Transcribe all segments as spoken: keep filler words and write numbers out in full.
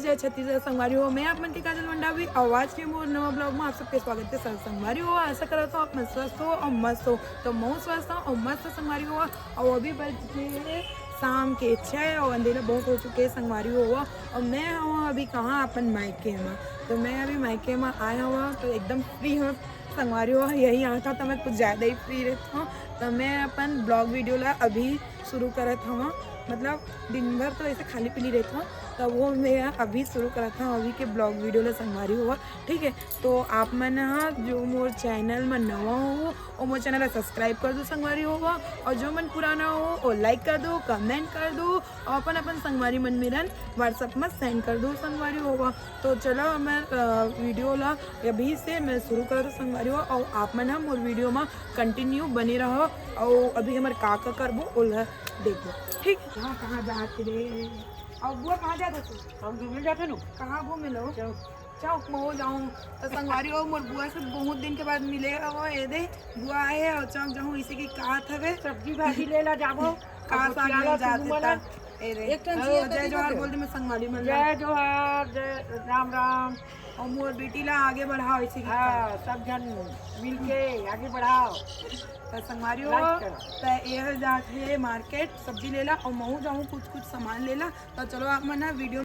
जय छत्तीसगढ़ संगवारी हो, मैं आप मन के काजल मंडावी। अउ आज के मोर नवा vlog में आप सबके स्वागत हे। सब संगवारी हो, आशा करत हो आप मन स्वस्थ हो अउ मस्त हो। तो महू स्वस्थ हो अउ मस्त संगवारी हो। अउ अभी बज के शाम के छः अउ अंधेरा बहुत हो चुके हे संगवारी हो। अउ मैं हूँ अभी कहाँ, अपन मायके में। तो मैं अभी मायके में आए हूँ तो एकदम free हूँ संगवारी हो। यही आता तो मैं कुछ ज़्यादा ही free रहता हूँ। तो मैं अपन vlog video ला अभी शुरू करत हूँ। मतलब दिन भर तो ऐसे खाली पीली रहता हूँ, तो वो मैं अभी शुरू करत हूँ अभी के vlog video ला संगवारी हो। ठीक है, तो आप मन ह जो मोर channel में नवा हो, ओ मोर channel ला subscribe कर दो संगवारी हो। अउ जो मन पुराना हो, ओ like कर दो, comment कर दो, अउ अपन अपन संगवारी मन मेरन WhatsApp में send कर दो संगवारी हो। तो चलो मैं video ला अभी से मैं शुरू करत हूँ संगवारी हो। अउ आप मन ह मोर video में continue बने रहो। अउ अभी हमर का का करबो ओला देखो, ठीक है। कहाँ कहाँ जात रे? अउ बुआ कहाँ जात हे तू? हम घूमे जात हन। कहाँ घूमे लो? चौक। चौक में हो जाऊँ तो संगवारी हो, मोर बुआ से बहुत दिन के बाद मिले हो। ये दे बुआ आए हे अउ चौक जाऊँ, इसे की कहा था वे सब्जी भाजी ले ला जाबो। कहाँ अउ साग ले जाते ता? ए दे। एक ठन हाँ, जिया जय जोहार बोल दे मैं संगवारी मन ला। जय जोहार, जय राम राम। अउ मोर बेटी ला आगे बढ़ाओ इसे की हाँ, सब जन मिलके आगे बढ़ाओ। तो संगवारी हो, like करो। तो ये जात हे market सब्जी लेला अउ महू जाऊँ कुछ कुछ सामान लेला। तो चलो आप मन ना video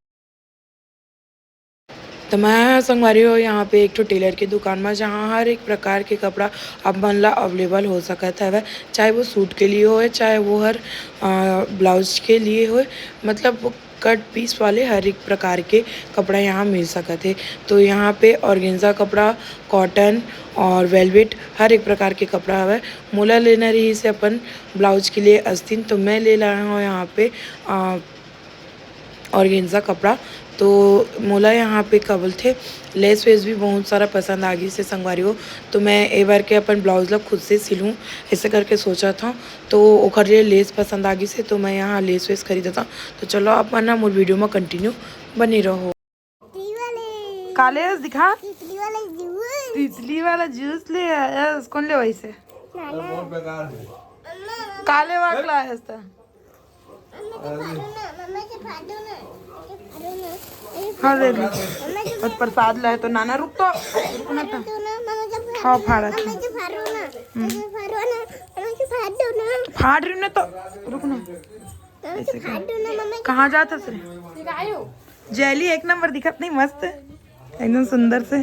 तो मैं संगवारी हो यहाँ पे एक ठो tailor के दुकान में, जहाँ हर एक प्रकार के कपड़ा आप मन ला available हो सकत हवय, चाहे वो suit के लिए होय, चाहे वो हर अ, blouse के लिए होय, मतलब वो cut piece वाले हर एक प्रकार के कपड़ा यहाँ मिल सकत हे। तो यहाँ पे organza कपड़ा, cotton और velvet हर एक प्रकार के कपड़ा हवय। मोला लेना रहिस हे अपन blouse के लिए अस्तीन, तो मैं ले लाया हूँ यहाँ पे अ, organza कपड़ा। तो मोला यहाँ पे का बोलथे, lace वेस भी बहुत सारा पसंद आ गिस हे संगवारी हो। तो मैं ए बार के अपन blouse ला खुद से सिलूँ, ऐसे करके सोचत हूँ। तो ओकर लिए lace पसंद आ गिस हे, तो मैं यहाँ lace वेस खरीदत हूँ। तो चलो आप मन ना मोर video में continue बने रहो। तितली वाले। का ले हस दिखा। तितली वाला जूस। तितली वाला जूस ले आयस। कौन ले वैसे? नाना। बहुत बेकार है। का ले वाक ला आयस त? मम्मा के फाड़ो ना, मम्मा के फाड़ो ना, मम्मा के फाड़ो ना, मम्मा के हाँ, दे दे। मम्मा के और प्रसाद लाए तो नाना, रुक तो, रुक ना तो। फाड़ो ना, मम्मा के हाँ, फाड़ो फाड़ा ना, मम्मा के फाड़ो ना, हम्म। मम्मा के फाड़ो ना, मम्मा के फाड़ो ना। फाड़ रही हूँ ना तो, रुक ना। मम्मा के ऐसे कर। फाड़ो ना, मम्मा के कहाँ जात हस रे? सिखायो। Jelly एक नंबर दिखत नहीं, मस्त, एकदम सुंदर से।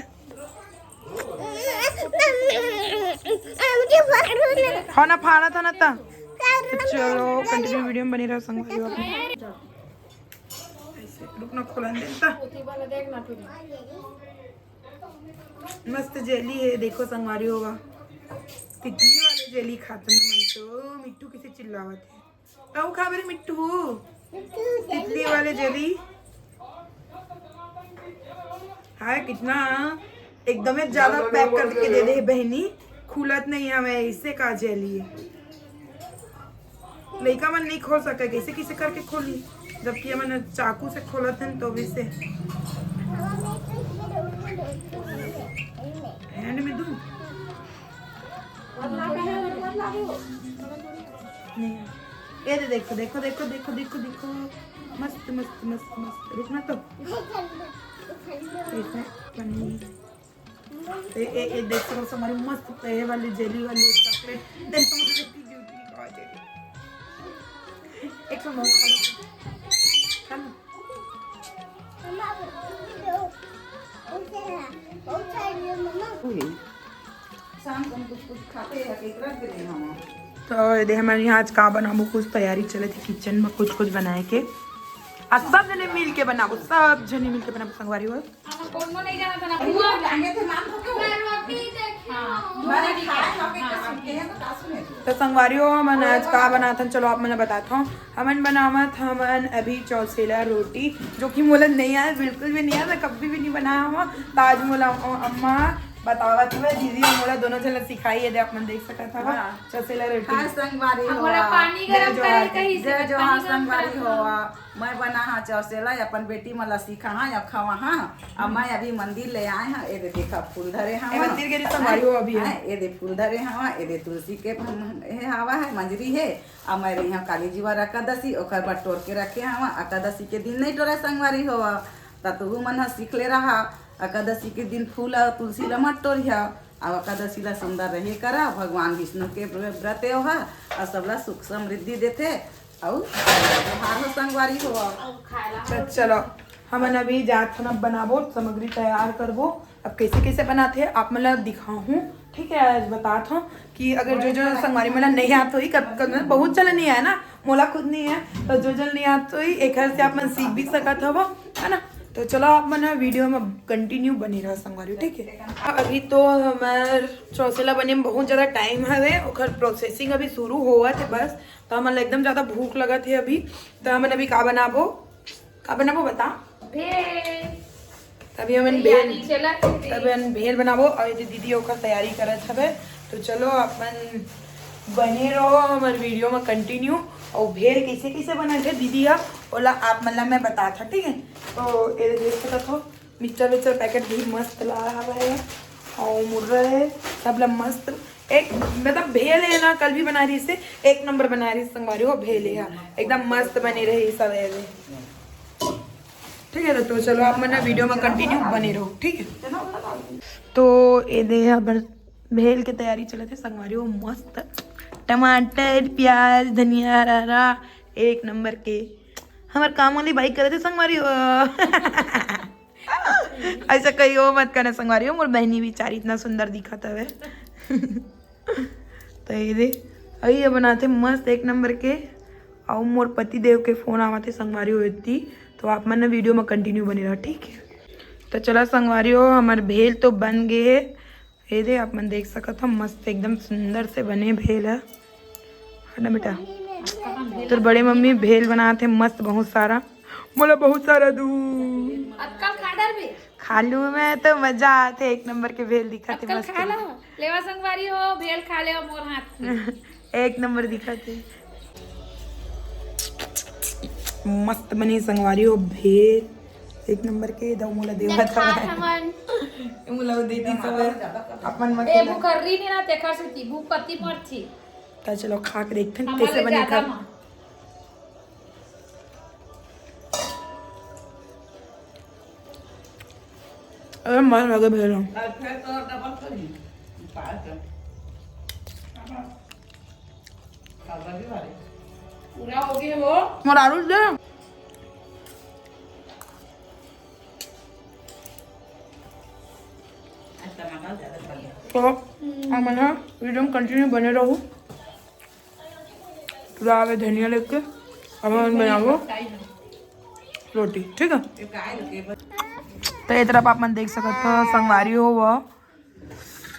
हो ना, फाड़ा था ना ता। तो चलो, continue video में बने रहो संगवारी हो। ऐसे रुक ना, खोलन दे ता। मस्त jelly है, देखो संगवारी हो। तितली वाले jelly खाते ना मन तो मिट्ठू किसे चिल्लावत है। तऊ खा मेरे मिट्ठू। तितली वाले jelly। हाय, कितना एकदम ज्यादा pack करके दे दे बहनी, खुलत नहीं है। मैं इससे का jelly है, लइका मन नहीं खोल सके, कैसे किसे करके खोली, जबकि हमन चाकू से खोलत हन तो भी से। Hand में दूं? नहीं। ये दे, देखो, देखो, देखो, देखो, देखो, देखो। मस्त, मस्त, मस्त, मस्त। रुकना तो। ऐसा पनीर। ए, ए, ए, देखो, हमारी मस्त ये वाली jelly वाली chocolate। देख, तुम देखती beauty का jelly। एक ठो मौका दो। खा लो। मम्मा, बहुत सारी है, मम्मा। शाम को हम कुछ कुछ खाते हैं, केक रख दे रहे हैं हम। तो ये दे, हमन यहाँ आज का बनाबो, कुछ तैयारी चलत हे kitchen में, कुछ कुछ बनाए के। आ सब जने मिल के बनाबो, सब जने मिल के बनाबो संगवारी हो। हम कोनो नहीं जाना था ना, बुआ। हाँ, बुआ नहीं खाए। तो संगवारी हो, हमन आज का बनाथन, चलो आप मन बताथव। हमन बनावत हमन अभी चौसेला रोटी, जो कि मोला नहीं आए, बिल्कुल भी नहीं आए, मैं कभी भी नहीं बनाया हूँ। तो आज मोला अ-, अम्मा बतावत हुए, दीदी और मोला दोनों झन ला सिखाई है, दे आप मन देख सकत हव। हाँ। चौसेला रोटी। हाँ, संगवारी हो। जय जोहार, संगवारी हो। मैं बना हाँ चौसेला, अपन बेटी मन ला सिखा हाँ या खवा हाँ। अब मैं अभी मंदिर ले आए हाँ, ए दे देखा फूल धरे हाँ। ए मंदिर के संगवारी हो अभी। हाँ, ए दे फूल धरे हाँ, ए दे तुलसी के फूल, ए हवा है, मंजरी है। अब मैं रही हूँ काली जीवर एकादशी, ओकर बर टोर के रखे हवा। एकादशी के दिन नहीं टोरा संगवारी हो, त तुहू मन ह सीख ले रहा। एकादशी के दिन फूल अउ तुलसी ला मत टोरिहा। अउ एकादशी ला सुंदर रहे करा। भगवान विष्णु के व्र-, व्रत ए ओहा, अउ सबला सुख समृद्धि देथे। अउ जोहार हो संगवारी हो। त चलो, हमन अभी जात हन, अब बनाबो, सामग्री तैयार करबो। अब कैसे कैसे बनाथे आप मन ला दिखाहूँ, ठीक है। आज बतात हूँ कि अगर जो जो संगवारी मन ला नहीं आत होही, कब कब बहुत चला नहीं आय ना, मोला खुद नहीं आय, तो जो जो नहीं आत होही, एकर से आप मन सीख भी सकत हव, है ना। तो चलो, आप मन वीडियो में कंटिन्यू बने रहो संगवारी, ठीक है। अभी तो हमर चौसेला बने में बहुत ज्यादा टाइम हवे, ओकर प्रोसेसिंग अभी शुरू होवत है बस। तो हमन ला एकदम ज्यादा भूख लगत है अभी, तो हमन अभी का बनाबो, का बनाबो बता? भेल। तभी हमन तैयारी भेल, चलत हे। तभी हमन भेल बनाबो। अउ ये दीदी ओकर तैयारी करत हवे। तो चलो, अपन बने रहो हमर वीडियो में कंटिन्यू। अउ भेल कैसे कैसे बनत हे दीदी ह, ओला आप मन ला मैं बतात हूँ, ठीक है। तो ये देख सकत हो, मिक्सचर विक्सचर पैकेट भी मस्त ला हवे, अउ मुर्रा है, सब ला मस्त। एक मतलब भेल है ना, कल भी बना रही से, एक नंबर बना रही संगवारी हो, भेल है, एकदम मस्त बने रही सब है। ठीक है, तो, तो चलो, आप मन वीडियो में कंटिन्यू बने रहो, ठीक है। तो ये दे हमर भेल के तैयारी चलत है संगवारी हो, मस्त टमाटर, प्याज, धनिया, हरा, एक नंबर के। हमर काम वाली बाई करत है संगवारी हो। ऐसा कहियो मत करना संगवारी हो, मोर बहनी बिचारी इतना सुंदर दिखत हवे। तो ये दे, अई ये बनाथे मस्त एक नंबर के। अउ मोर पति देव के फोन आवत हे संगवारी हो एती, तो आप मन वीडियो में कंटिन्यू बने रहो, ठीक है। तो चला संगवारी हो, हमर भेल तो बन गे हे। ये दे, आप मन देख सकत हो, मस्त एकदम सुंदर से बने भेल है, है ना बेटा? तोर बड़े मम्मी भेल बनात हे मस्त, बहुत सारा, मोला बहुत सारा दू। अक्कल खा डरबे। खा लूँ मैं तो, मजा आथे, एक नंबर के भेल दिखत हे अक्कल मस्त। खा ला, लेवा संगवारी हो, भेल खा लेवा मोर हाथ के। एक नंबर दिखत हे। मस्त बने संगवारी हो भेल, एक नंबर के। दऊ मोला देवत देखात हवय। हमन। मोला वो दे दी सब अपन मन ए के ला। मुखर्री नहीं ना, तेखर सेती भूख कति मरथे। त चलो खा के देखथन हमन कैसे ले बने ज्यादा कर। मा। अरे मस्त लगे भेल। और फिर तो डबल करी। पाँच। पूरा हो गया वो। मोर आलू दे। तो हमन ह वीडियो में कंटिन्यू बने रहू। पूरा आवे धनिया लेके, अब हमन बनाबो रोटी, ठीक है। तो ये तरफ आप मन देख सकत हो संगवारी हो वो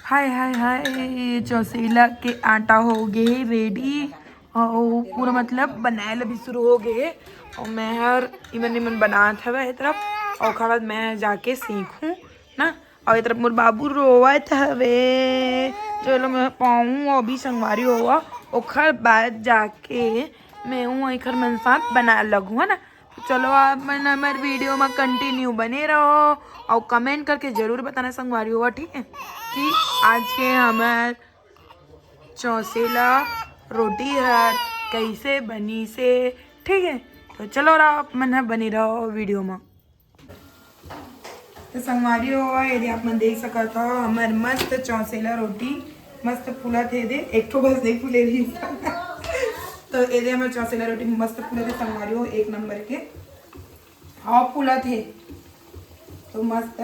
हाय हाय हाय, चौसेला के आटा हो गे रेडी। अउ पूरा मतलब बनाए ला भी शुरू हो गे। अउ मैं हर इमन इमन बनात हवे ए तरफ, अउ ओखर बाद मैं जाके सीखूं ना। अउ ए तरफ मोर बाबू रोवत हवे, चलो मैं पाऊँ अभी संगवारी होवा, ओखर बाद जाके मैं हूँ एखर मन साथ बनाए लगूँ, है ना। चलो आप मन हमर वीडियो में कंटिन्यू बने रहो अउ कमेंट करके जरूर बताना संगवारी हो, ठीक है, कि आज के हमर चौसेला रोटी हर कैसे बनी से, ठीक है। तो चलो आप मन ह बने रहो वीडियो में। तो संगवारी हो, यदि आप मन देख सकत हो, हमर मस्त चौसेला रोटी मस्त फूलत हे दे, एक ठो बस नहीं फूले रही। तो ये दे हमर चौसेला रोटी मस्त फूलत हे संगवारी हो, एक नंबर के। हाँ, फूलत हे तो मस्त।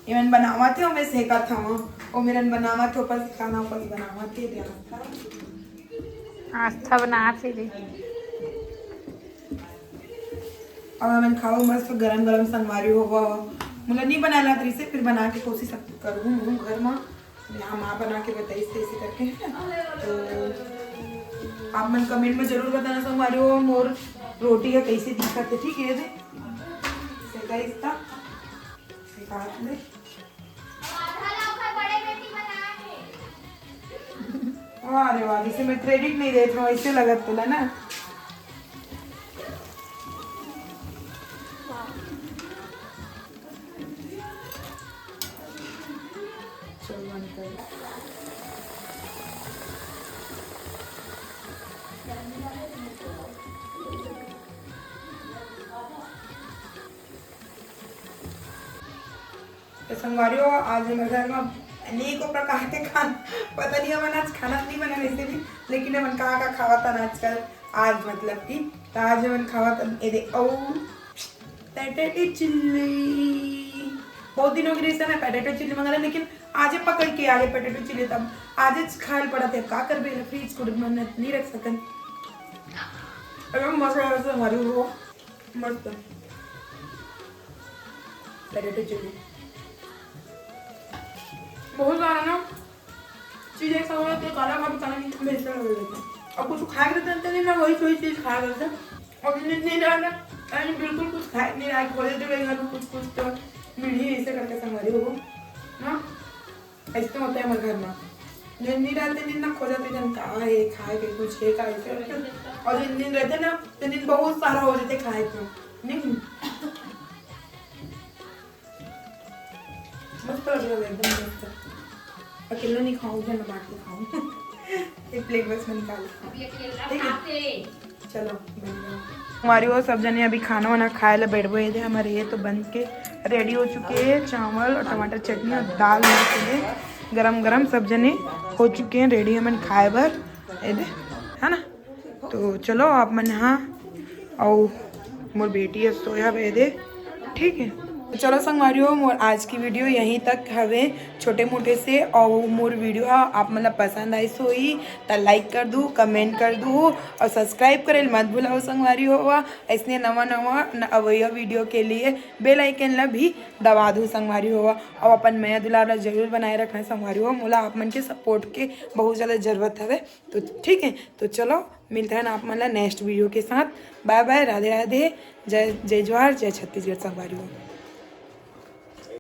एमन बनावत हे, ओमे सेकत हवं। ओ मेरन बनावत हे, ऊपर सिखाना, ऊपर बनावत हे, दे आस्था। आस्था बनात हे रे। अब हमन खाओ मस्त गरम गरम संगवारी हो। मोला नहीं बनाए ला आत रहिसे, फिर बना के कोशिश करहूँ घर में। यहाँ माँ बना के बताइस तइसे करके, है ना? तो आप मन कमेंट में जरूर बताना संगवारी हो, मोर रोटी का कैसे दिखत हे, ठीक है? सेकाइस ता, सेकात ले। वाह रे वाह, जैसे मैं क्रेडिट नहीं देत हूँ, ऐसे लगत तोला ना। चल बंद कर। तो संगवारी हो, आज हमर घर में अनेकों प्रकार के खाना, पता नहीं हमन आज खाना नहीं बना वैसे भी, लेकिन हमन का का खावत हन आजकल, आज मतलब कि, तो आज हमन खावत हन ये दे, ओ, potato chilli। बहुत दिन हो गए रहिस हे मैं potato chilli मंगा रहे, लेकिन आज पकड़ के आ गए potato chilli, तब आज खाए पड़ा थे। का करबे, फ्रिज को मन नहीं रख सकन। एकदम मस्त लगा संगवारी हो, मस्त। Potato chilli बहुत सारा ना चीज एक साथ होते, काला खा भी खाना नहीं बेहतर लग रहा था। अब कुछ खाए रहते हैं ना, वही वही चीज खाया करते हैं। और जिन दिन नहीं रहा ना, यानी बिल्कुल कुछ खाए नहीं रहा, खोजे तो घर में कुछ कुछ तो मिल ही ऐसे करके संगवारी हो ना। ऐसे तो होता है हमारे घर में। जिन दिन रहते दिन ना खोजा तो जन का है खाए के, कुछ है का ऐसे करके। और जिन दिन रहते ना, तो दिन बहुत सारा हो जाते खाए के। नहीं, मस्त लग रहा है एकदम मस्त। अकेला नहीं खाऊं, घर में बांट के खाऊं। एक प्लेट बस में निकाल के खाऊं। ठीक है। चलो, बन गया। हमारी वो सब जने अभी खाना वाना खाए ला बैठबो। ये दे हमारे ये तो बन के रेडी हो चुके हैं, चावल और टमाटर चटनी और दाल बन के दे गरम गरम सब जने हो चुके हैं रेडी हमन खाए बर। ये दे, है ना? तो चलो आप मन हा, अउ मोर बेटी ह सोया बे दे, ठीक है। तो चलो संगवारी हो, मोर आज की वीडियो यहीं तक हवे, छोटे मोटे से। और मोर वीडियो हा आप मन ला पसंद आइस होही त लाइक कर दू, कमेंट कर दू और सब्सक्राइब करे ल मत भूलाओ संगवारी हो। ऐसने नवा नवा न-, अवइया वीडियो के लिए बेल आइकन ला भी दबा दू संगवारी हो। और अपन मया दुलार ला जरूर बनाए रखना संगवारी हो। मोला आप मन के सपोर्ट के बहुत ज़्यादा जरूरत हवे। तो ठीक है, तो चलो मिलते हैं आप मन ला नेक्स्ट वीडियो के साथ। बाय बाय, राधे राधे, जय जय जोहार, जय छत्तीसगढ़ संगवारी हो।